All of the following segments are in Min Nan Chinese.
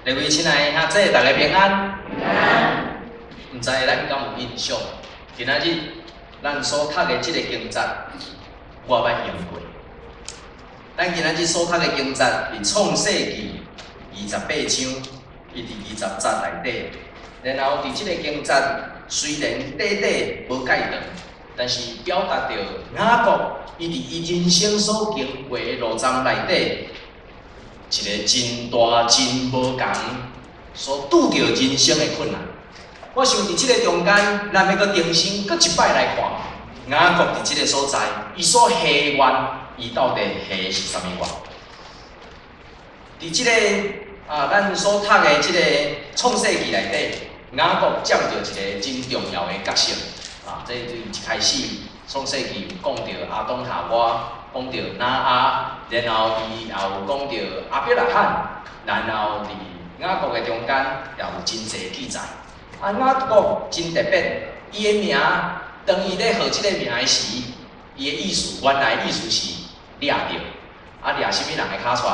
各位親愛的兄姊，大家平安。毋知咱敢有印象？今仔日咱所讀的這个經節，我捌用過。咱今仔日所讀的經節，佇創世記28章，伊佇20節內底。然後佇這个經節雖然短短無蓋長，但是表達著雅各伊佇伊人生所經過的路程內底，一个真大真無仝所拄著人生的困難。我想佇這个中間，咱欲閣重新閣一擺來看雅各佇這个所在，伊所下願，伊到底下的是啥物願？佇這个咱所讀的這个創世記內底，雅各佔著一个真重要的角色。這對一開始創世記有講著亞當夏娃，講著挪亞，然後伊也有講著亞伯拉罕，然後佇雅各的中間也有真濟記載。雅各真特別，伊的名，當伊咧號這个名的時，伊的意思原來意思是掠著，掠啥物人的跤出來？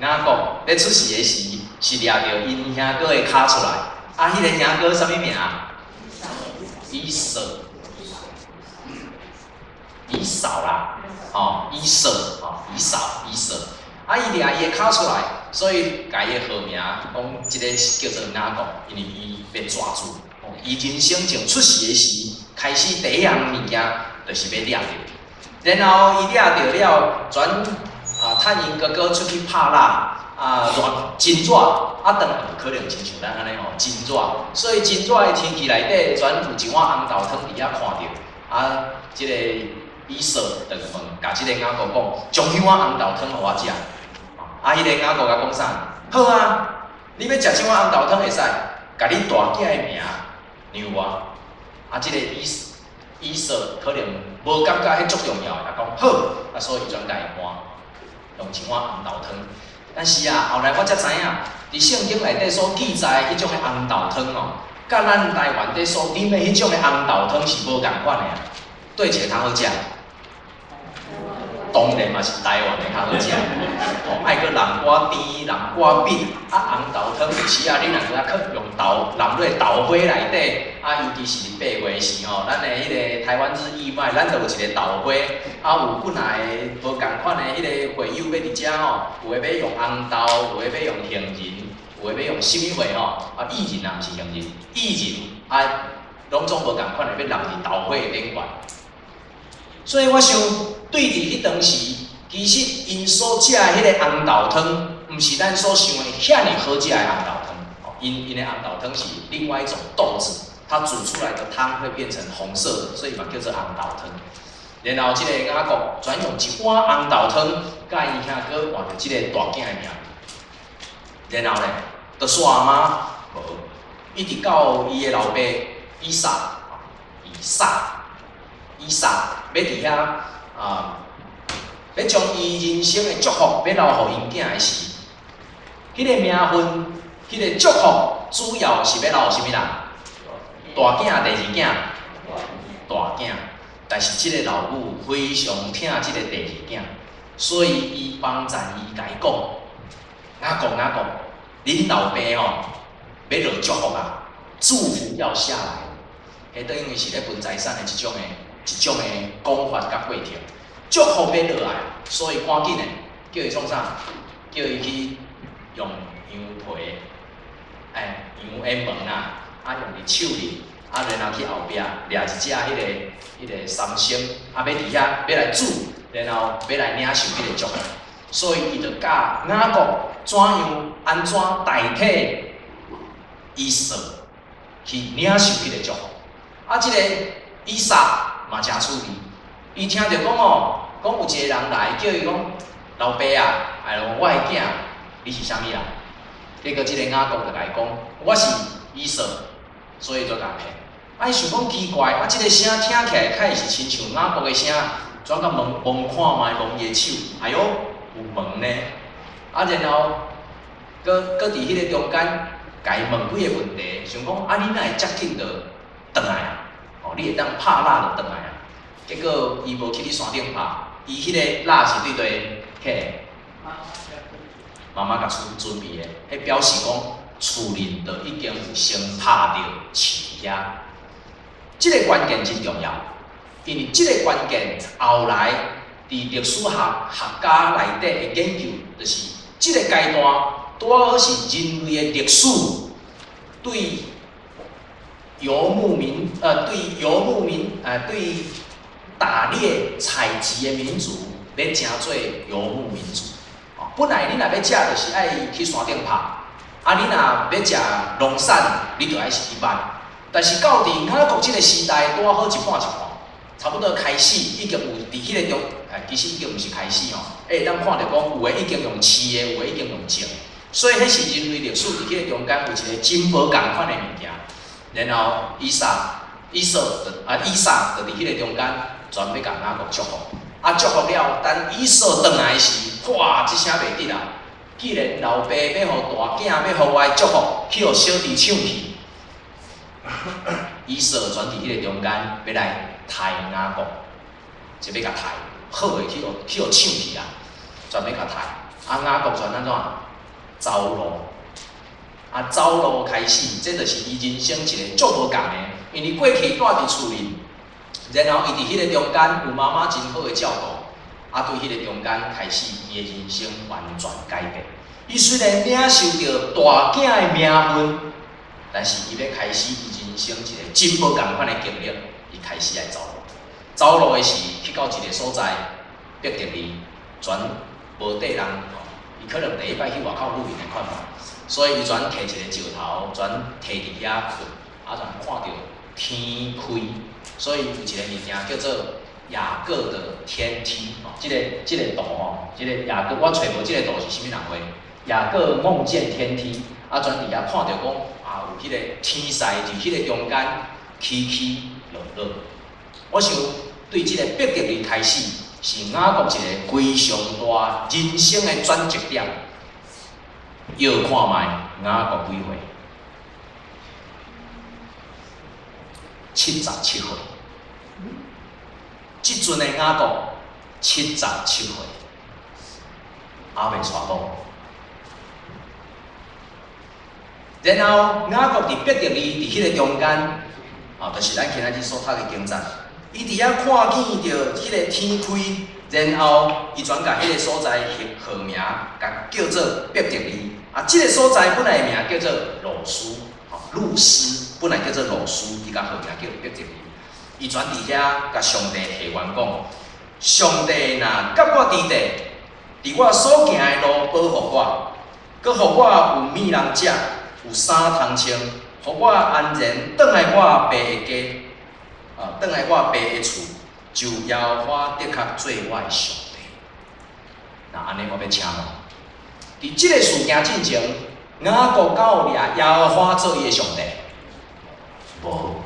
雅各咧出世的時，是掠著𪜶兄哥的跤出來。彼个兄哥啥物名？以掃，以掃啦，吼，以掃，吼，以掃，以掃。伊掠伊的跤出來，所以共伊的號名講，這个叫做雅各，因為伊欲抓住。伊人生從出世的時開始，第一項物件就是欲掠著，然後伊掠著了，轉趁𪜶哥哥出去拍獵，熱真熱，當可能親像咱按呢吼，真熱，所以真熱的天氣內底，轉有一碗紅豆湯佇遐看著，這个以掃就問，共這个雅各講，將彼碗紅豆湯予我食。彼个雅各共講啥？好啊，你欲食這碗紅豆湯會使，共你大囝的名讓我。這个以掃可能無感覺彼足重要的，就講好，所以伊轉共伊換，用一碗紅豆湯。但是啊，後來我才知影，佇聖經內底所記載彼種的紅豆湯哦，佮咱台灣底所啉的彼種的紅豆湯是無仝款的啊。佗一个較好食？當然嘛是台灣的較好食。哦，愛閣淋寡甜，淋寡蜜，紅豆湯有時啊，你若閣較用豆淋落豆花內底，尤其是佇8月時吼，咱的彼个台灣日義賣，咱就有一个豆花，有幾若个無仝款的彼个會友欲佇遮吼，有的欲用紅豆，有的欲用杏仁，有的欲用啥物貨吼，薏仁啊，毋是杏仁，薏仁啊，攏總無仝款的欲淋佇豆花的頂懸。所以我想，對佇彼當時，其實𪜶所食的彼个紅豆湯，毋是咱所想的遐爾好食的紅豆湯。𪜶的紅豆湯是另外一種豆子，它煮出來的湯會變成紅色的，所以嘛叫做紅豆湯。然後這個雅各轉用一碗紅豆湯，共伊兄哥換著這个大囝的名。然後咧，就煞嗎？無，一直到伊的老爸以撒，以撒。以撒欲佇遐欲將伊人生的祝福欲留予𪜶囝的時，彼个名分，彼个祝福，主要是欲留予啥物人？大囝、第二囝？大囝。但是這个老母非常疼這个第二囝，所以伊幫贊伊共伊講：雅各，雅各，恁老爸吼欲落祝福啊，祝福要下來。彼等於是咧分財產的一種的講法佮過程，祝福欲落來，所以趕緊的叫伊創啥？叫伊去用羊皮，羊的毛啦，用佇手裡，然後去後壁掠一隻彼个三牲，欲佇遐欲來煮，然後欲來領受彼个祝福。所以伊就教雅各怎樣按怎代替以掃去領受彼个祝福。這个以撒嘛誠趣味，伊聽著講哦，講有一個人來叫伊講老爸啊，哎，我的囝，你是啥物人？結果這个雅各就共伊講，我是以掃，所以就共騙。伊想講奇怪，這个聲聽起來敢會是親像雅各的聲，轉甲摸摸看覓，摸伊的手，哎喲，有毛呢。然後，閣閣佇彼个中間，共伊問幾个問題，想講你哪會遮緊就轉來啊？哦，你會當拍獵就轉來啊？結果伊無去你山頂拍，伊彼个獵是對佗去？媽媽共厝準備的，彼表示講厝裡就已經有先拍著飼佇遐。這個關鍵真重要，因為這個關鍵後來佇歷史學學家內底的研究，就是這個階段拄好是人類的歷史對遊牧民，對遊牧民，對打獵採集的民族，欲成做遊牧民族。本來你若欲食，就是愛去山頂拍；啊，你若欲食農產，你就愛是去挽。但是到佇雅各這個時代，拄好一半一半，差不多開始已經有佇彼个中，其實已經毋是開始吼，會當看著講有的已經用飼的，有的已經用種，所以彼是人類歷史佇彼個中間有一個真無仝款的物件。然後以撒、以掃就啊，以撒就佇彼个中間，全欲共雅各祝福。啊，祝福了，等以掃轉來時，哇，這聲袂得啊！既然老爸欲予大囝欲予我的祝福，去予小弟搶去，以掃轉佇彼个中間，欲來刣雅各，就欲共刣，好的去予搶去啊！全欲共刣，啊，雅各轉按怎？走路，啊，走路開始，這就是伊人生一個足無仝的，因為過去蹛佇厝裡，然後伊佇彼个中間有媽媽真好的照顧，啊，對彼个中間開始，伊的人生完全改變。伊雖然領受著大囝的名分，但是伊欲開始伊人生一個真無仝款的經歷，伊開始愛走路。走路的時，去到一個所在，伯特利，全無綴人，伊可能第一擺去外口露營的款嘛，所以伊全提一個石頭，全提佇遐睏，啊，全看著天開，所以有一個物件叫做雅各的天梯，哦，這個圖吼，這個雅各，我揣無這個圖是啥物人畫？雅各夢見天梯，啊，全佇遐看著講，啊，有彼個天使佇彼個中間起起落落。我想對這個伯特利開始，是雅各一個非常大人生的轉折點。搖看覓，雅各幾歲？77歲。這陣的雅各七十七歲，猶未娶某。然後雅各佇伯特利佇彼個中間，啊，就是咱今仔日所讀的經節。伊佇遐看見著彼個天開，然後伊轉共彼個所在號名，共叫做伯特利。啊，這個所在本來的名叫做路斯，吼，路斯本來叫做路斯，伊共號名叫伯特利。伊轉佇遐共上帝許願講：上帝若佮我佇佇，佇我所行的路保護我，閣予我有物通食，有衫通穿，予我安然轉來我爸的家，啊，轉來我爸的厝，就耶和華的確做我的上帝。若按呢，我欲請問，佇這个事件進前，雅各敢有掠耶和華做伊的上帝？無，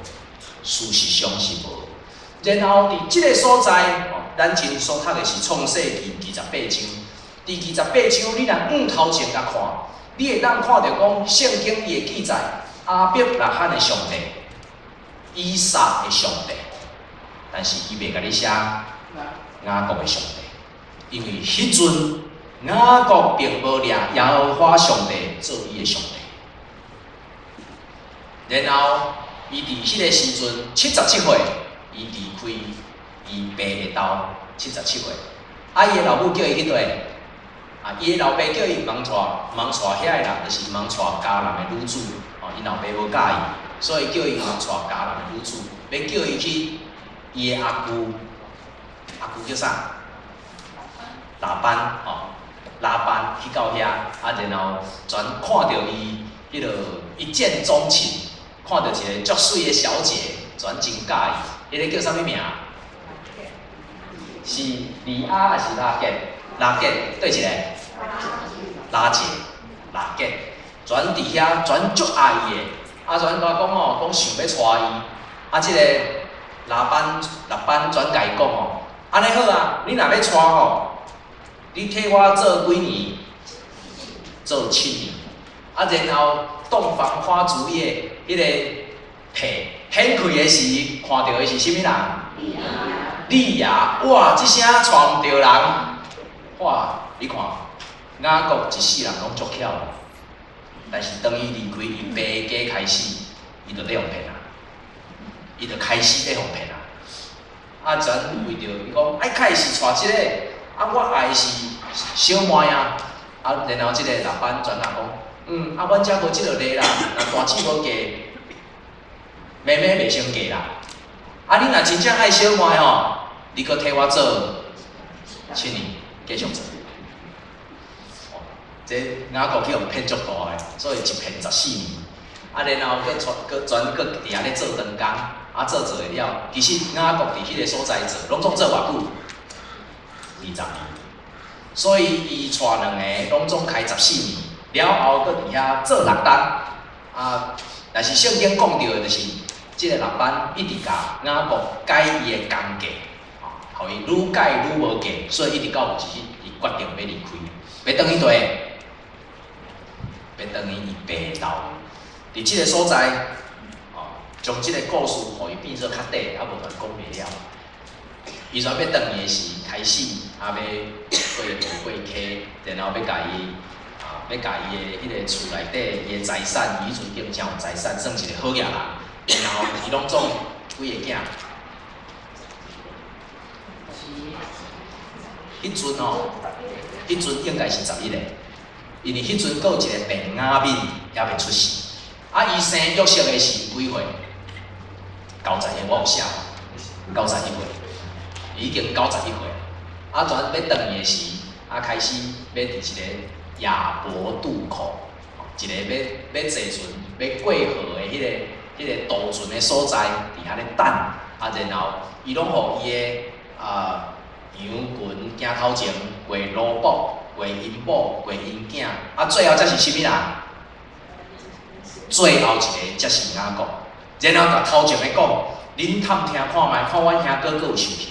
事實上是無。然後佇這个所在，咱今所讀的是創世記二十八章。佇二十八章，你若往頭前共看，你會當看著講聖經伊會記載亞伯拉罕的上帝、以撒的上帝，但是伊袂共你寫雅各的上帝，因為彼陣雅各並無掠耶和華上帝做伊的上帝。然後伊佇彼個時陣七十七歲，伊離開伊爸的兜，七十七歲。啊，伊的老母叫伊去佗？啊，伊的老爸叫伊毋通娶，毋通娶遐个人，就是毋通娶迦南的女子。哦，𪜶老爸無佮意，所以叫伊毋通娶迦南的女子，欲叫伊去伊的阿舅，阿舅叫啥？拉班，哦，拉班去到遐，啊，然後全看著伊彼个一見鍾情，看著一个足媠的小姐，全真佮意。彼个叫啥物名？是利亞還是拉結？拉結，佗一个？拉結，拉結，全佇遐全足愛伊的，啊，全共講哦，講想欲娶伊，啊，這个拉班拉班全共伊講哦，按呢好啊，你若欲娶吼，你替我做幾年？做七年，啊，然後洞房花燭夜，彼个被掀開的時，看著的是啥物人？利亞，哇，這聲娶毋著人，哇，你看，雅各一世人攏足巧，但是當伊離開伊爸家開始，伊就咧予騙啊，伊就開始咧予騙啊。啊，全為著伊講愛開是娶這個，啊，我愛的是小妹啊。啊，然後這個拉班轉來講，嗯，啊，阮遮無這個禮啦，若大姊無嫁，妹妹袂先嫁啦。啊，你若真正愛小妹吼，你閣替我做7年，繼續做。這雅各去予騙足大的，所以一騙14年。啊，然後閣帶閣全閣佇遐咧做長工，啊做做會了，其實雅各佇彼個所在做，攏總做偌久？20年。所以伊帶兩个，攏總開十四年，了後閣佇遐做六冬。啊，但是聖經講著的就是，這个拉班一直共雅各改伊的工價，予伊愈改愈無價，所以一直到有一日，伊決定欲離開，欲轉去佗？欲轉去伊爸兜。佇這个所在，哦，將這个故事予伊變做較短，啊無然講袂了。伊煞欲轉去的時，開始啊欲過河過溪，然後欲共伊啊，欲共伊的彼个厝內底伊的財產，伊彼陣已經誠有財產，算一个好額人。然後伊攏總幾个囝？彼陣吼，彼陣應該是11个，因為彼陣閣有一个便雅憫猶未出世。啊，伊生約瑟的時幾歲？91，我有寫，91歲，已經91歲。啊，轉欲轉去的時，啊，開始欲佇一個雅博渡口，一個欲坐船欲過河的彼個渡船的所在，佇遐咧等。啊，然後伊攏予伊的啊羊群行頭前，過羅卜，過𪜶某，過𪜶囝。啊，最後才是啥物人？最後一个才是雅各。然後共頭前的講，恁探聽看覓，看阮兄哥閣有受氣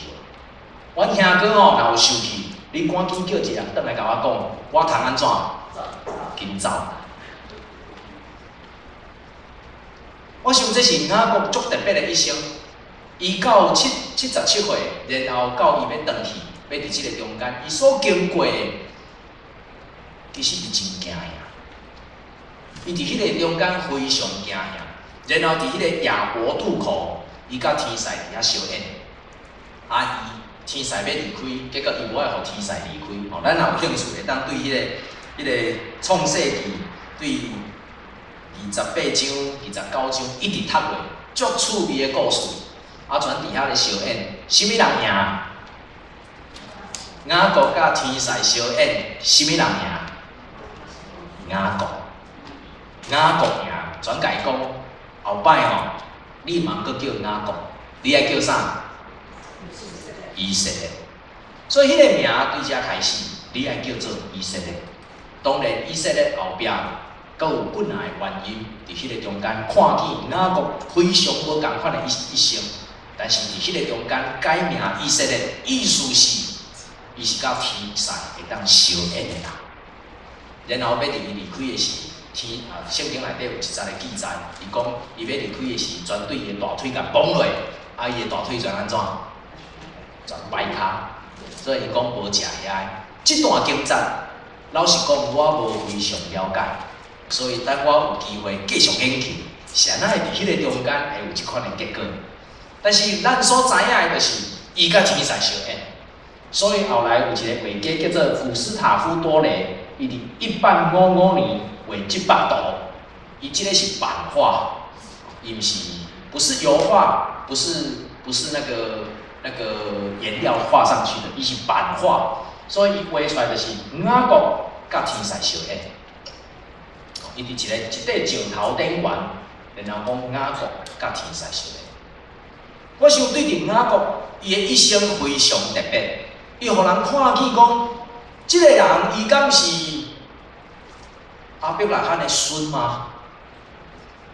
無？阮兄哥吼若有受氣，你趕緊叫一個人轉來共我講，我通按怎？緊走。我想這是雅各足特別的一生。伊到77歲，然後到伊欲轉去，欲佇這个中間，伊所經過的，其實伊真驚嚇。伊佇彼个中間非常驚嚇，然後佇彼个雅博渡口，伊佮天使佇遐相演。啊，伊天使欲離開，結果伊無愛予天使離開。吼，咱若有興趣，會當對彼个創世記對28章、29章一直讀落，足趣味的故事。啊，全佇遐咧相演，啥物人贏？雅各佮天使相演，啥物人贏？雅各，雅各贏，全共伊講，後擺吼，你毋通閣叫雅各，你愛叫啥？以色列。所以彼個名對遮開始，你愛叫做以色列。當然，以色列後壁閣有幾若個原因，佇彼個中間看見雅各非常無仝款的一生，但是佇彼個中間改名以色列，意思是，伊是佮天使會當相演的人。然後欲佇伊離開的時，天啊，聖經內底有一節的記載，伊講伊欲離開的時，全對伊的大腿共綁落，啊，伊的大腿全按怎？全掰跤，所以伊講無食遐的。這段經節，老實講，我無非常了解，所以等我有機會繼續研究，是按怎會佇彼个中間會有這款的結果。但是咱所知影的就是，伊佮天使相演，所以後來有一个畫家叫做古斯塔夫多雷，伊佇1855年畫這幅圖，伊這个是版畫，伊毋是不是油畫，不是那個顏料畫上去的，伊是版畫，所以伊畫出來就是雅各佮天使相演。伊佇一个一塊石頭頂懸，然後講雅各佮天使相演。我想對著雅各，伊的一生非常特別，伊予人看見講，這个人伊敢是亞伯拉罕的孫嗎？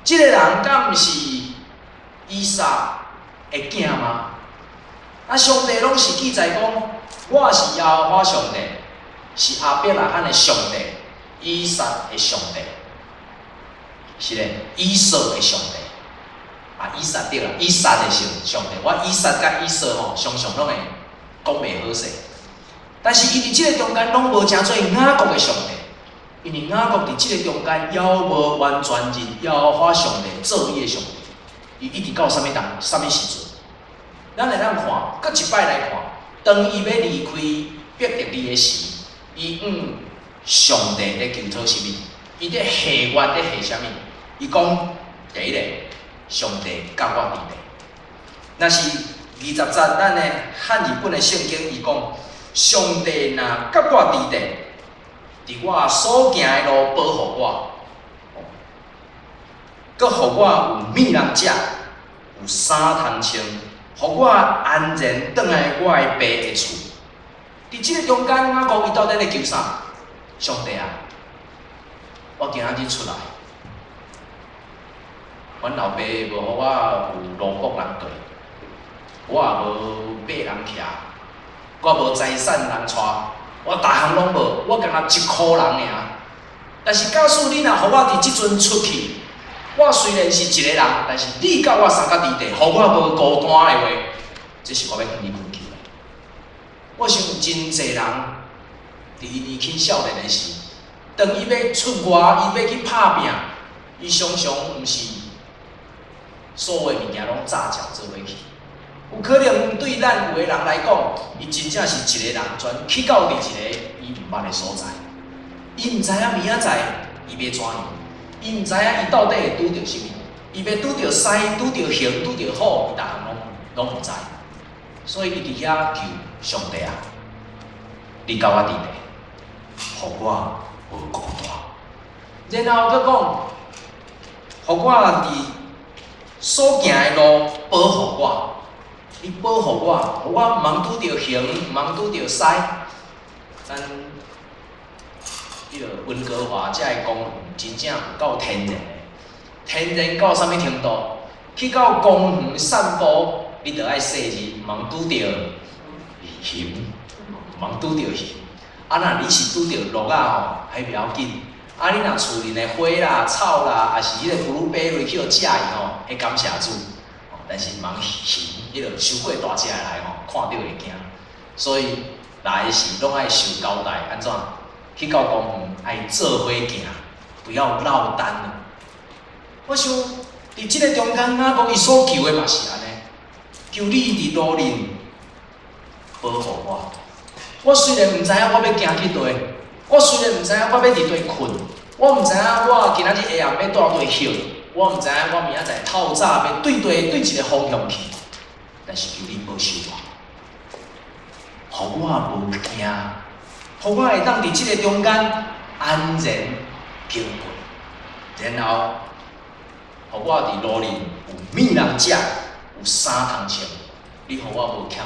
這个人敢毋是以撒的囝嗎？啊，上帝攏是記載講，我是耶和華上帝，是亞伯拉罕的上帝，以撒的上帝，是咧，以掃的上帝。啊，以撒對啦，以撒的上帝，我以撒佮以掃吼，常常攏會講袂好勢。但是伊佇這个中間攏無成做雅各的上帝，因為雅各佇這个中間猶無完全認耶和華上帝做伊的上帝，伊一直到啥物當啥物時陣？咱會當看，閣一擺來看，當伊欲離開伯特利的時，伊向上帝咧求討啥物？伊咧下願咧下啥物？伊講第一个，上帝佮我佇咧。若是20節，咱的漢譯本的聖經，伊講上帝若佮我佇咧，佇我所行的路保護我，閣予我有物通食，有衫通穿，予我安然轉來我的爸的厝。佇這个中間，雅各伊到底咧求啥？上帝啊，我今仔日出來，阮老爸無予我有奴僕人綴，我也無馬人騎，我無財產人帶，我逐項攏無，我干焦一箍人爾。但是假使你若予我佇這陣出去，我雖然是一個人，但是你佮我相佮佇咧，予我無孤單的話，這是我欲向你懇求的。我想真濟人佇伊年輕少年的時，當伊欲出外，伊欲去拍拚，伊常常毋是所有的物件攏紮腳做伙去。有可能對咱有的人來講，伊真正是一個人全去到佇一個伊毋捌的所在，伊毋知影明仔載伊欲怎樣，伊毋知影伊到底會拄著啥物，伊欲拄著獅、拄著熊、拄著虎，伊逐項攏毋知。所以伊佇遐求上帝啊，你佮我佇咧，予我無孤單。然後閣講，予我佇所行的路保護我，你保護我，予我毋通拄著熊，毋通拄著獅。咱彼个溫哥華這个公園真正有夠天然的，天然到啥物程度？去到公園散步，你著愛細膩，毋通拄著熊，毋通拄著熊。啊，若你是拄著鹿仔吼，彼袂要緊。啊，你若厝裡的花啦、草啦，抑是彼個 blueberry 去予食伊吼，彼感謝主。但是毋通熊，彼个傷過大隻的來吼，看著會驚。所以來的時攏愛受交代，按怎？去到公園愛做伙行，不要落單了。我想佇這个中間，雅各伊所求的嘛是按呢，求你佇路裡保護我。我雖然毋知影我欲行去佗，我雖然毋知影我欲佇佗睏，我毋知影我今仔日下暗欲蹛佗歇，我毋知影我明仔載透早欲對佗對一个方向去，但是求你保守我，予我無驚，予我會當佇這个中間安然經過，然後予我佇路裡有物通食，有衫通穿，你予我無欠缺。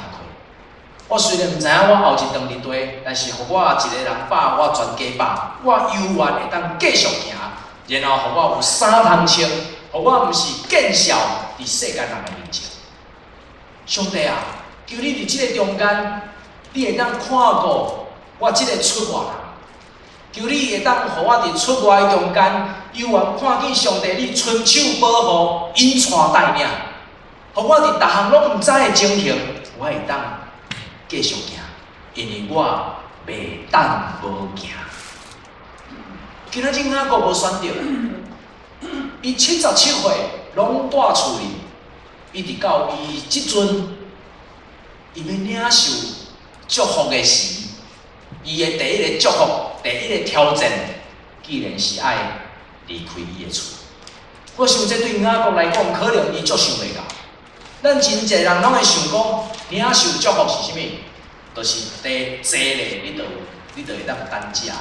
我雖然毋知影我後一頓佇佗，但是予我一个人飽，我全家飽，我猶原會當繼續行。然後予我有衫通穿，予我毋是見笑佇世間人的面前。上帝啊，求你佇這个中間，你會當看顧我這个出外人。求你會當予我佇出外的中間，猶原看見上帝你伸手保護、引帶帶領，予我佇逐項攏毋知的情形，我會當繼續行，因為我袂當無行。今仔日雅各無選擇，伊77歲攏蹛厝裡，一直到伊這陣，伊欲領受祝福的時，伊的第一个祝福，第一个挑戰，既然是愛離開伊的厝。我想這對雅各來講，可能伊足想袂到。咱真濟人攏會想講，領受祝福是啥物？就是第坐咧，你就會當單食，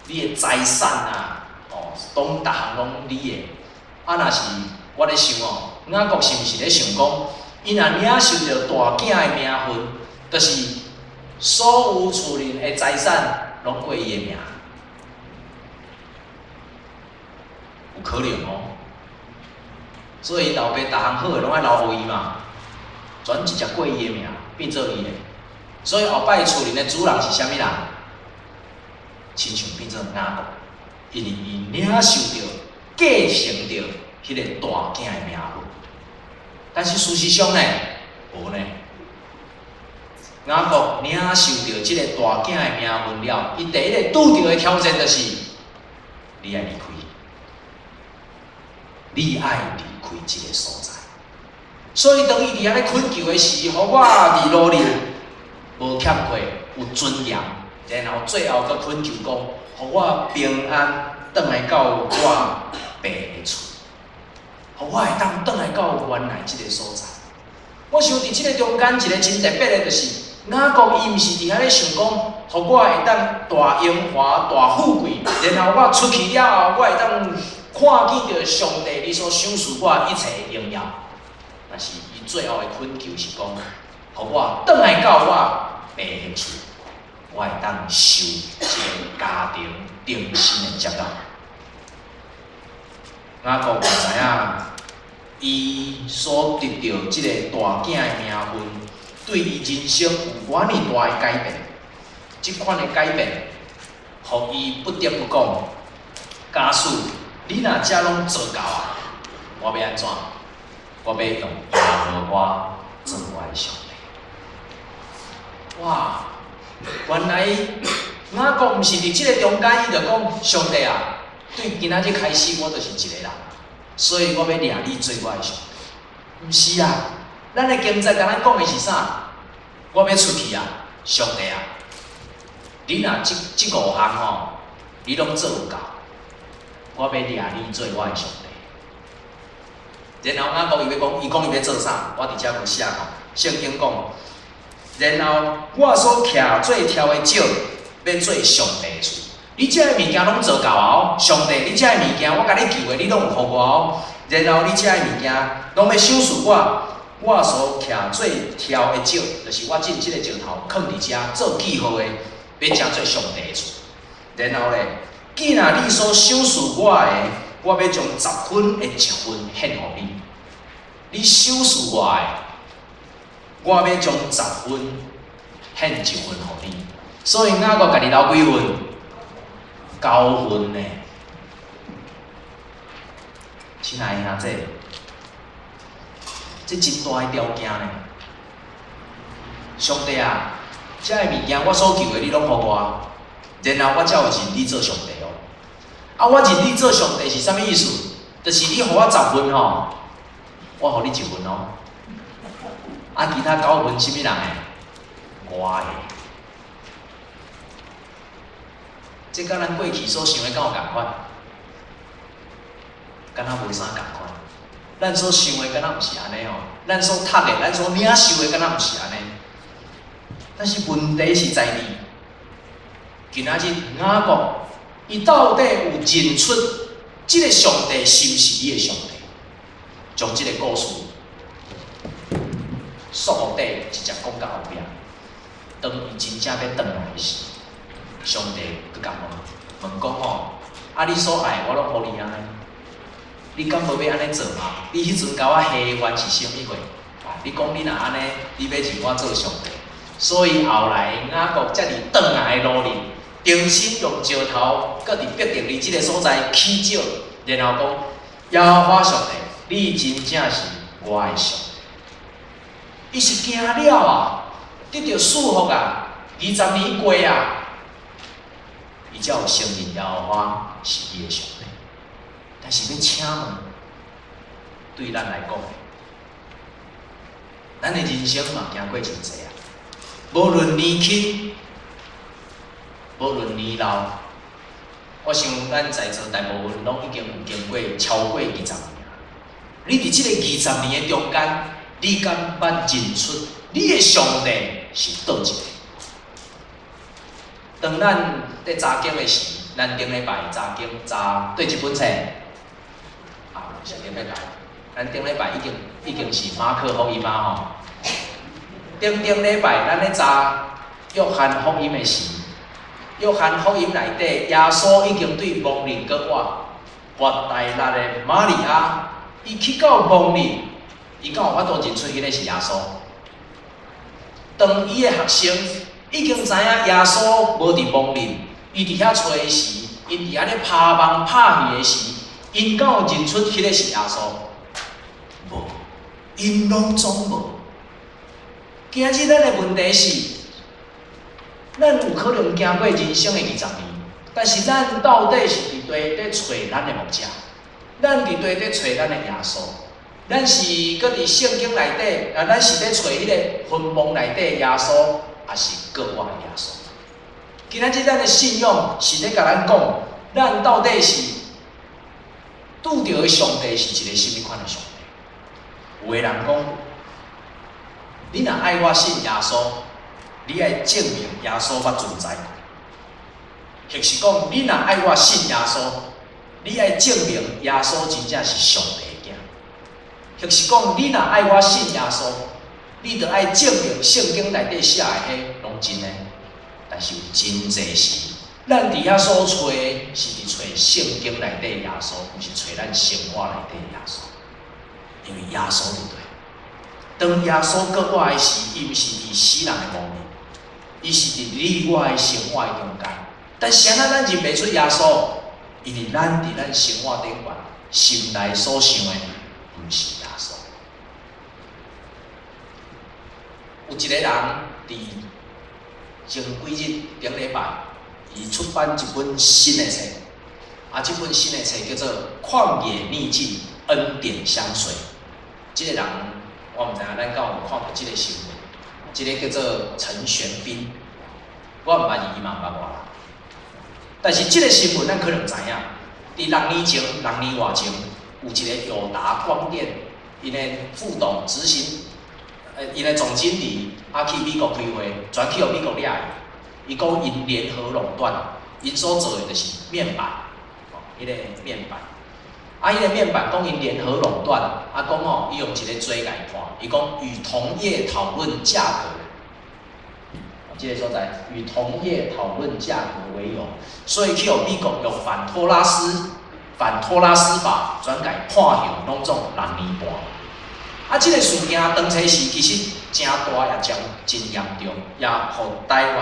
你的財產啊，哦，攏逐項攏你的。啊，若是我咧想哦，雅各是毋是咧想講，伊若領受著大囝的名分，就是所有厝裡的財產攏過伊的名，有可能哦。所以𪜶老爸逐項好的攏愛留予伊嘛，全直接過伊的名，變做伊的。所以後擺厝裡的主人是啥物人？親像變做雅各，因為伊領受著、繼承著彼个大囝的名分。但是事實上呢，無呢。雅各領受著這个大囝的名份了，伊第一个拄著的挑戰就是，你愛離開，你愛離開這个所在。所以當伊佇遐咧懇求的時，予我佇奴隸無欠過，有尊嚴，然後最後閣懇求講，予我平安轉來到我爸的厝，予我會當轉來到原來這个所在。我想佇這个中間一个真特別的，就是雅各伊毋是佇遐咧想講，予我會當大榮華、大富貴，然後我出去了後，我會當看見著上帝你所賞賜我一切的榮耀。但是伊最後的懇求是講，予我轉來到我爸的厝，我會當受這个家庭終身的接納。雅各嘛知影，伊所得著這个大囝的名份，對伊人生有偌爾大的改變。這款的改變，予伊不得不講：假使你若遮攏做到啊，我欲按怎？我欲用耶和華做我的上帝。哇！原來雅各毋是佇這个中間，伊就講上帝啊，對今仔日開始，我就是一个人，所以我欲掠你做我的上帝。毋是啊，咱的經節共咱講的是啥？我欲出去啊，上帝啊，你若這五項吼，你攏做有夠，我欲掠你做我的上帝。然後雅各伊欲講，伊講伊欲做啥？我佇遮閣寫吼，聖經講，然後我所徛做柱的石，欲做上帝的厝。你這个物件攏做到啊！上帝，你這个物件我共你求的，你攏有予我哦。然後你這个物件攏欲賞賜我，我所徛做柱的石，就是我進這个石頭囥佇遮做記號的，欲成做上帝的厝。然後咧，既然你所賞賜我的，我欲將十分的一份獻予你。你賞賜我的，我欲將十分獻一份予你。所以雅各家己留幾份？九份呢？親愛的兄弟，這真大的條件呢。上帝啊，這个物件我所求的你攏予我，然後我才會認你做上帝哦。啊，我認你做上帝是啥物意思？就是你予我十份吼，我予你一份哦。啊，其他九份啥物人的？我的。這佮咱過去所想的敢有仝款？敢若無啥仝款。咱所想的敢若毋是按呢哦，咱所讀的、咱所領受的敢若毋是按呢。但是問題是在於，今仔日雅各，伊到底有認出這个上帝是毋是伊的上帝？將這个故事束縛底直接講到後壁，當伊真正欲轉來時，上帝閣共問問講吼，啊你所愛的我攏予你啊，你敢無欲按呢做嗎？你彼陣共我下願是啥物貨？啊，你講你若按呢，你欲認我做上帝。所以後來雅各才佇轉來的路裡，重新用石頭，閣佇伯特利這个所在起石，然後講耶和華上帝，你真正是我的上帝。伊是驚了啊，得著祝福啊，20年過啊，伊才有承認耶和華是伊的上帝。但是欲請問，對咱來講，咱的人生嘛行過真濟啊。無論年輕，無論年老，我想咱在座大部分攏已經有經過超過二十年。你佇這个二十年的中間，你敢捌認出你的上帝是佗一个？當咱佇查經的時，咱頂禮拜查經查佗一本冊？啊，上頂禮拜，咱頂禮拜已經是馬可福音啊吼。頂頂禮拜咱咧查約翰福音的時，約翰福音內底，耶穌已經對墓裡閣活，抹大拉的瑪利亞，伊去到墓裡，伊敢有法度認出彼个是耶穌？當伊的學生已經知影耶穌無佇墓裡，伊佇遐揣時，𪜶佇遐咧拋網拍魚的時，𪜶敢有認出彼个是耶穌？無，𪜶攏總無。今日咱的問題是，咱有可能行過人生的20年，但是咱到底是佇佗咧揣咱的牧者？咱佇佗咧揣咱的耶穌？咱是閣佇聖經內底啊？咱是咧揣彼個墳墓內底的耶穌，抑是復活的耶穌？今仔日咱的信仰是咧共咱講，咱到底是拄著的上帝是一個啥物款的上帝？有的人講，你若愛我信耶穌，你愛證明耶穌捌存在過；或是講，你若愛我信耶穌，你愛證明耶穌真正是上帝的囝；或是講，你若愛我信耶穌，你著愛證明聖經內底寫的彼攏真的。但是有真濟時，咱佇遐所揣的是佇揣聖經內底耶穌，毋是揣咱生活內底耶穌。因為耶穌佇佗？當耶穌復活的時，伊毋是佇死人的墓裡，伊是佇你我的生活的中間。但是按怎咱認袂出耶穌？因為咱佇咱生活頂懸，心內所想的毋是耶穌。有一個人佇前幾日頂禮拜，伊出版一本新的冊，啊，這本新的冊叫做《曠野逆境，恩典相隨》。這個人我毋知影咱敢有看著這個新聞，這個叫做陳玄彬，我毋捌伊，伊嘛毋捌我啦。但是這個新聞咱可能知影，佇6年前，6年外前，有一個友達光電，𪜶的副董執行，𪜶的總經理啊去美國開會，全去予美國掠去。伊講𪜶聯合壟斷，𪜶所做的就是面板，哦，彼個面板。啊，彼個面板講𪜶聯合壟斷，啊講吼，伊用一個罪共伊判，伊講與同業討論價格，這個所在與同業討論價格為由，所以去予美國用反托拉斯法全共伊判刑，攏總六年半。啊，這個事件當初時其實誠大，也誠真嚴重，也予台灣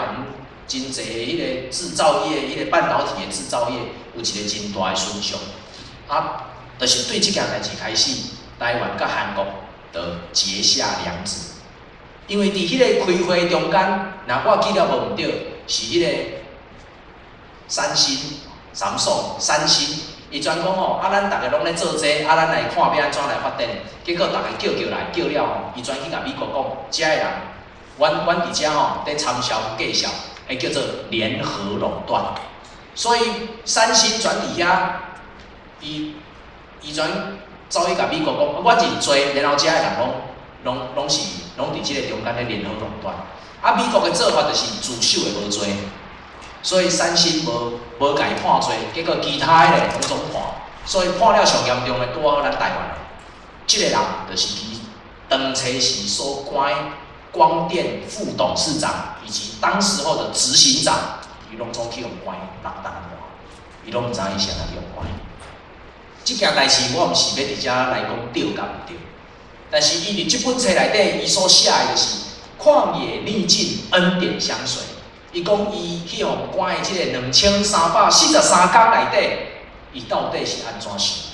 真濟彼個製造業、彼個半導體的製造業有一個真大的損傷。啊，就是對這件代誌開始，台灣佮韓國就結下梁子。因為佇彼個開會中間，若我記得無毋對，是彼個三星、三星、三星，伊專講吼，啊，咱逐个攏咧做這個，啊，咱來看欲按怎來發展。結果逐个叫叫來，叫了吼，伊專去共美國講，遮的人，阮阮佇遮吼，佇參銷介紹，彼叫做聯合壟斷。所以三星轉佇遐，伊伊專走去共美國講，我認罪，然後遮的人攏攏攏是攏佇這個中間咧聯合壟斷。啊，美國的做法就是自首的無罪，所以三星無無共伊判罪，結果其他的攏總判，所以判了上嚴重的拄好咱台灣的，這個人就是伊當初時所關光電副董事長以及當時候的執行長，伊攏總去予關6冬半，伊攏毋知伊是按怎去予關。這件代誌我毋是欲佇遮來講對佮毋對，但是伊佇這本冊內底，伊所寫的就是曠野逆境，恩典相隨。伊講伊去予關的這個2343天內底，伊到底是按怎想？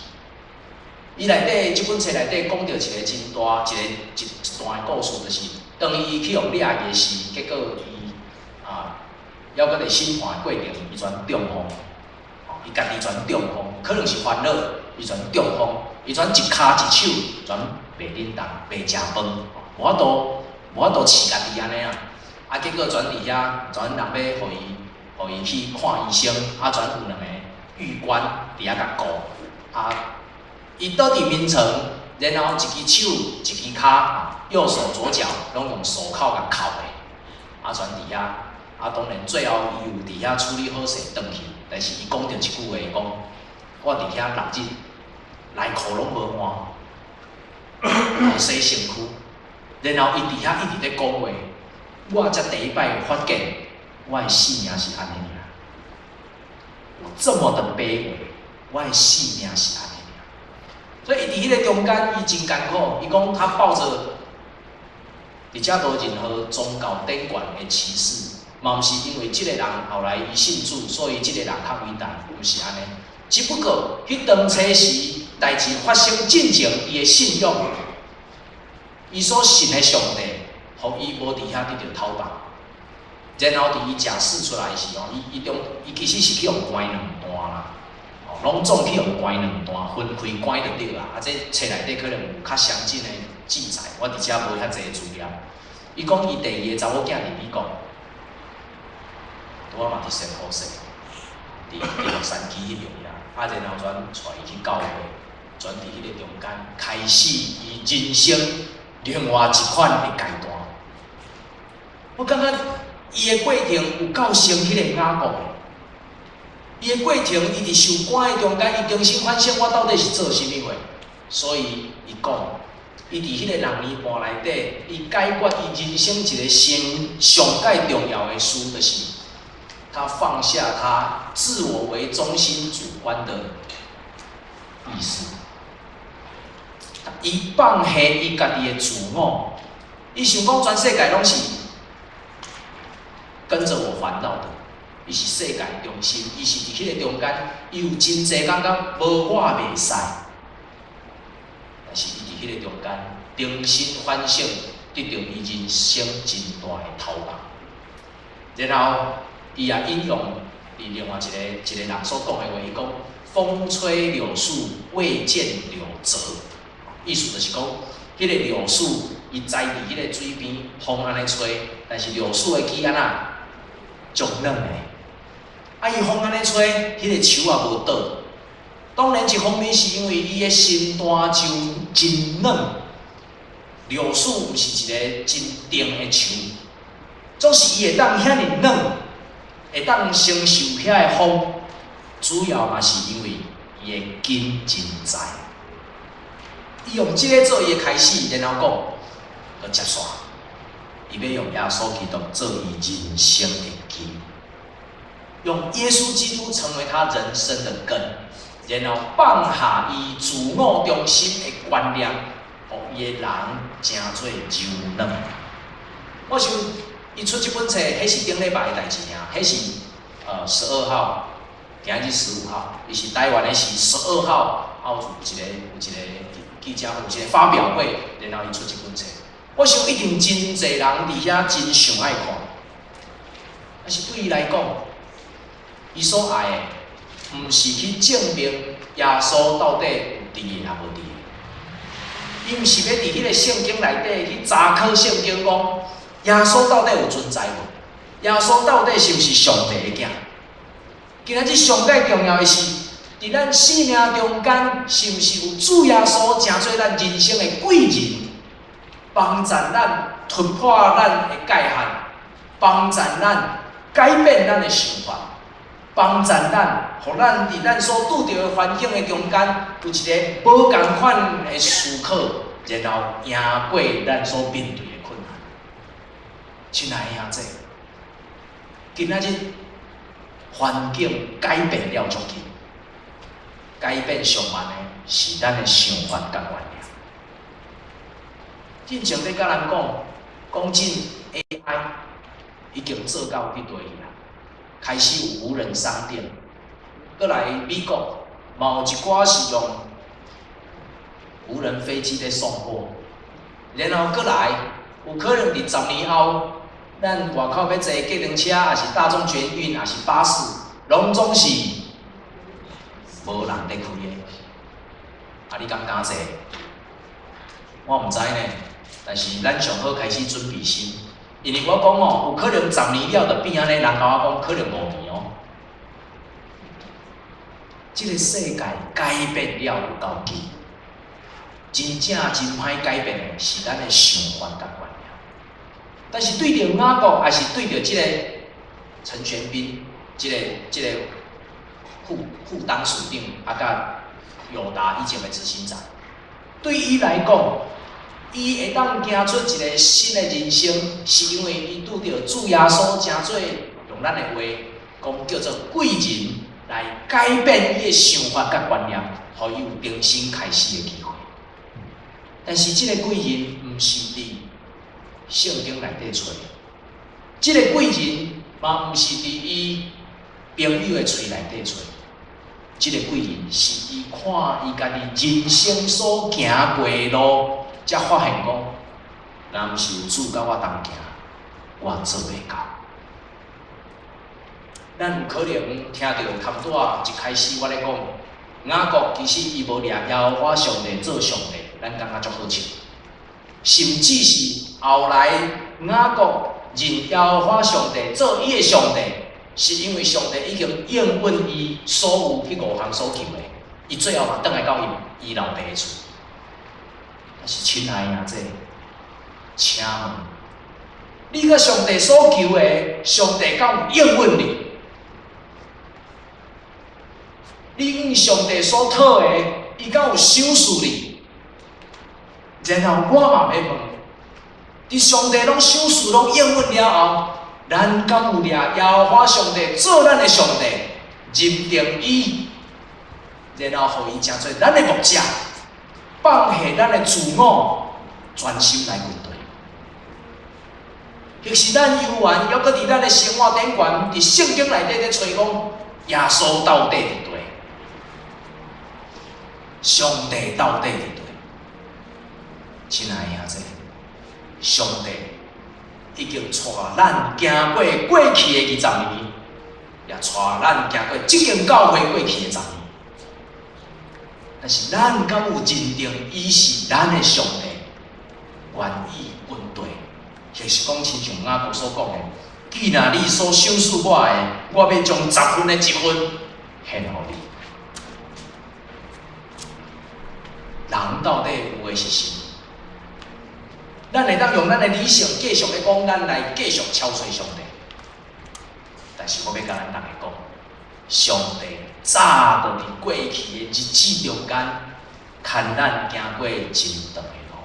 伊內底這本冊內底講著一個真大一個一一段的故事，就是當伊去予掠去時，結果伊啊，猶閣佇審判的過程，伊全中風，伊家己全中風，可能是煩惱，伊全中風，伊全一跤一手全袂振動，袂食飯，無法度無法度飼家己按呢啊。啊，結果全佇遐，全人欲予伊予伊去看醫生，啊，全有兩個獄官佇遐共顧，啊，伊倒佇眠床，然後一支手一支跤，右手左腳攏用手銬共銬的，啊，全佇遐，啊，當然最後伊有佇遐處理好勢轉去，但是伊講著一句話，講我佇遐6日內褲攏無換，無洗身軀，然後伊佇遐一直咧講話。我才第一擺發現，我的性命是按呢爾，我這麼的卑微，我的性命是按呢爾。所以伊佇彼個中間，伊真艱苦。伊講他抱著，佇遮無任何宗教典範的歧視，嘛毋是因為這個人後來伊信主，所以這個人較偉大，毋是按呢。只不過，彼當初時代誌發生進前，伊的信仰，伊所信的上帝，予伊無佇遐得著討放。然後佇伊假釋出來時吼，伊伊中伊其實是去予關兩段啦，吼，攏總去予關兩段，分開關就對啊。啊，這冊內底可能有較詳盡的記載，我佇遮無遐濟資料。伊講伊第二个查某囝佇美國，拄仔嘛佇聖荷西，佇洛杉磯彼邊遐，啊，然後轉帶伊去教會，轉佇彼个中間開始伊人生另外一款的階段。我感覺伊的過程有夠像彼个雅各的，伊的過程，伊佇受關的中間，伊重新反省我到底是做啥物貨，所以伊講，伊佇彼个6年半內底，伊解決伊人生一个新上蓋重要的事，就是他放下他自我為中心主觀的意識，伊放下伊家己的自我，伊想講全世界攏是跟著我環繞的，伊是世界中心，伊是佇彼个中間，伊有真濟感覺無我袂使，但是伊佇彼个中間重新反省，得著伊人生真大的頭目。然後伊也引用佇另外一個人所講的話，伊講：風吹柳樹，未見柳折。意思就是講，彼个柳樹伊栽佇彼个水邊，風按呢吹，但是柳樹的枝按怎足軟的，啊，伊風按呢吹，彼个樹也無倒。當然一方面是因為伊的身段就真軟，柳樹毋是一个真重的樹，總是伊會當遐爾軟，會當承受遐个風，主要嘛是因為伊的根真在。伊用這个做伊的開始，然後講，閣接煞，伊欲用耶穌基督做伊人生的根，用耶穌基督成為他人生的根，然後放下伊自我中心的觀念，予伊的人成做柔軟。我想伊出這本冊，彼是頂禮拜的代誌爾，彼是12號，今日15號，伊是台灣的是12號，啊有一個記者會，有一個發表會，然後伊出這本冊。我想一定真濟人佇遐真想愛看，但是對伊來講，伊所愛的，毋是去證明耶穌到底有佇抑無佇。伊毋是欲佇彼个聖經內底去查考聖經，講耶穌到底有存在無？耶穌到底是毋是上帝的囝？今仔日上蓋重要的是，佇咱生命中間，是毋是有主耶穌成做咱人生的貴人，幫助咱突破咱的界限，幫助咱改變咱的想法，幫助咱，予咱佇咱所拄著的環境的中間，有一个無仝款的思考，然後贏過咱所面對的困難。親愛的兄弟，今仔日環境改變了足緊，改變上慢的是咱的想法佮觀念。進前咧佮人講，講真 AI 已經做到彼塊去啊，開始有無人商店，閣來美國嘛有一寡是用無人飛機咧送貨，然後閣來有可能佇10年後，咱外口欲坐計程車，抑是大眾捷運，抑是巴士，攏總是無人咧開的。啊，你敢敢坐？我毋知呢，但是咱上好開始準備心，因為我講哦，有可能十年了就變按呢，人共我講可能5年哦。這个世界改變了有夠緊，真正真歹改變的是咱的想法佮觀念。但是對著雅各，抑是對著這个陳玄彬，這个副董事長，啊，佮友達以前的執行長，對伊來講，伊會當行出一个新的人生，是因為伊拄著主耶穌，成做用咱的話講叫做貴人，來改變伊的想法佮觀念，予伊有重新開始的機會。但是這个貴人毋是佇聖經內底揣的，這个貴人嘛毋是佇伊朋友的喙內底揣，這个貴人是伊看伊家己人生所行過的路，才發現講，若毋是有主佮我同行，我做袂到。咱有可能聽著頭拄仔一開始我咧講，雅各其實伊無掠耶和華上帝做上帝，咱感覺足好笑。甚至是後來雅各認耶和華上帝做伊的上帝，是因為上帝已經應允伊所有彼五項所求的，伊最後嘛轉來到伊老爸的厝。但是親愛的兄弟，請問，你佮上帝所求的，上帝敢有應允你？你向上帝所討的，伊敢有賞賜你？然後我嘛欲問，佇上帝攏賞賜攏應允了後，咱敢有掠耶和華上帝做咱的上帝，認定伊，然後予伊成做咱的牧者，放下咱的自我，專心來跟隨。或是咱猶原猶閣佇咱的生活頂懸，佇聖經內底咧揣講，耶穌到底佇佗？上帝到底佇佗？親愛的兄弟，上帝已經帶咱行過過去的20年，也帶咱行過這間教會過去的十年。但是咱敢有認定伊是咱的上帝，願意跟隨？就是講，親像雅各所講的，既然你所賞賜我的，我欲將十分的一份獻予你。人到底有的是啥？咱會當用咱的理性繼續咧講，咱來繼續超揣上帝。但是我欲共咱逐家講，上帝早就佇過去的日子中間，牽咱行過真長的路。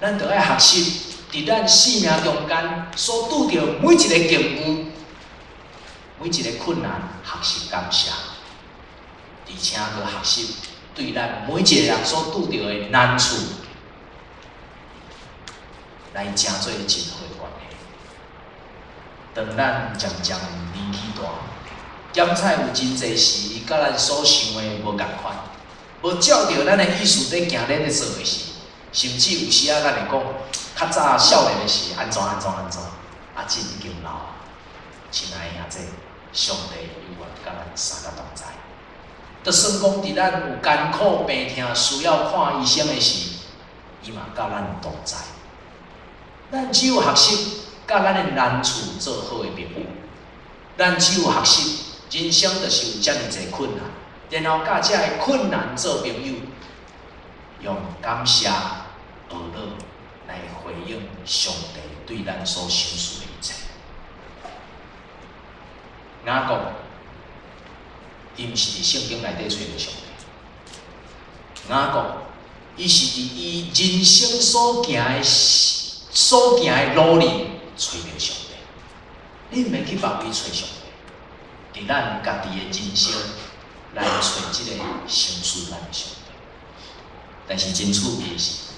咱著愛學習，佇咱生命中間所拄著每一个境遇、每一个困難，學習感謝，而且閣學習對咱每一个人所拄著的難處，來成做真好的關係。當咱漸漸年紀大，檢採有真濟時，佮咱所想的無仝款，無照著咱的意思咧行咧咧做的時，甚至有時仔咱會講，較早少年的時按怎按怎按怎，啊，這已經老。親愛的兄弟，上帝猶原佮咱相佮同在。就算講佇咱有艱苦病痛需要看醫生的時，伊嘛佮咱同在。咱只有學習佮咱的難處做好的朋友。咱只有學習，人生就是有遮爾濟困難，然後佮這个困難做朋友，用感謝、學樂來回應上帝對咱所賞賜的一切。雅各，伊毋是佇聖經內底揣著上帝。雅各，伊是佇伊人生所行的路裡揣著上帝。你毋免去別位揣上帝，佇咱家己的人生來揣這个賞賜咱的上帝。但是真趣味的是，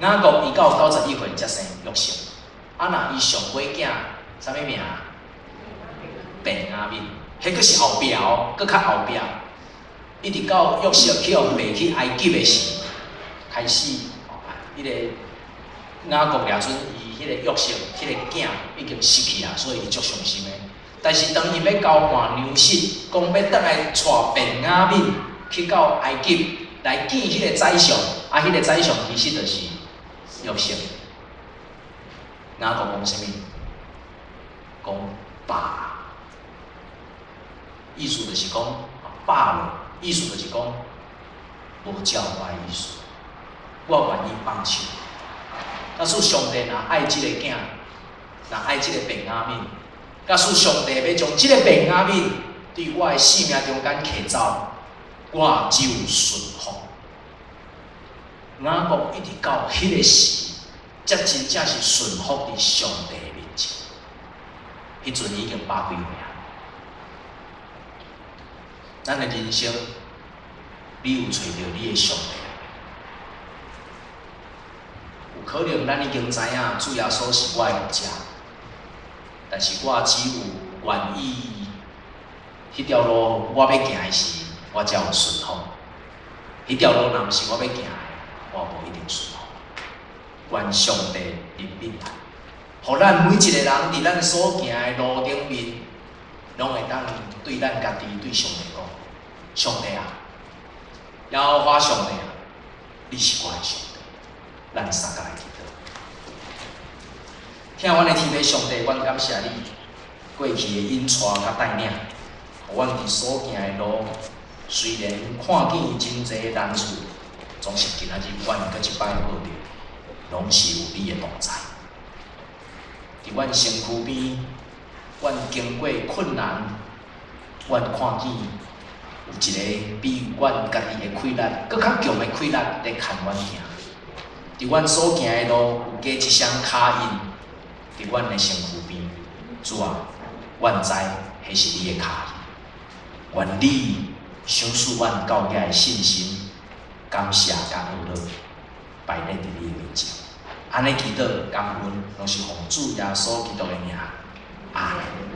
雅各伊到91歲才生約瑟。啊，若伊上尾囝啥物名？便雅憫，彼閣是後壁哦，閣較後壁。一直到約瑟去予賣去埃及的時，開始，彼個雅各掠準伊彼個約瑟，彼個囝已經死去啊，所以伊足傷心的。但是當伊欲交換糧食，講欲轉來帶便雅憫去到埃及來見彼個宰相，啊，彼個宰相其實就是約瑟。雅各講啥物？講罷。意思就是講罷了，意思就是講無照我的意思，我願意放手。假使上帝若愛這個囝，若愛這個便雅憫，假使上帝欲將這個便雅憫佇我的生命中間提走，我只有順服。雅各一直到彼个時，才真正是順服佇上帝面前。彼陣已經百幾歲啊！咱的人生，你有揣著你的上帝無？有可能咱已經知影主耶穌是我的牧者，但是我只有願意彼條路我欲行的時，我才有順服；彼條路若毋是我欲行的，我無一定順服。願上帝憐憫咱。予咱每一个人佇咱所行的路頂面，攏會當對咱家己、對上帝講：上帝啊，耶和華上帝啊，你是我的上帝。咱三個來祈禱。疼阮的天父上帝，阮感謝你過去的引帶佮帶領，予阮佇所行的路，雖然看見真濟難處，總是今仔日阮閣一擺學著，攏是有你的同在。佇阮身軀邊，阮經過困難，阮看見有一个比阮家己的氣力閣較強的氣力佇牽阮行。佇阮所行的路，有加一雙跤印佇阮的身軀邊。主啊，阮知彼是你的跤印。願你賞賜阮到遮的信心、感謝佮喜樂，擺佇你的面前。按呢祈禱感恩，攏是奉主耶穌基督的名。阿門。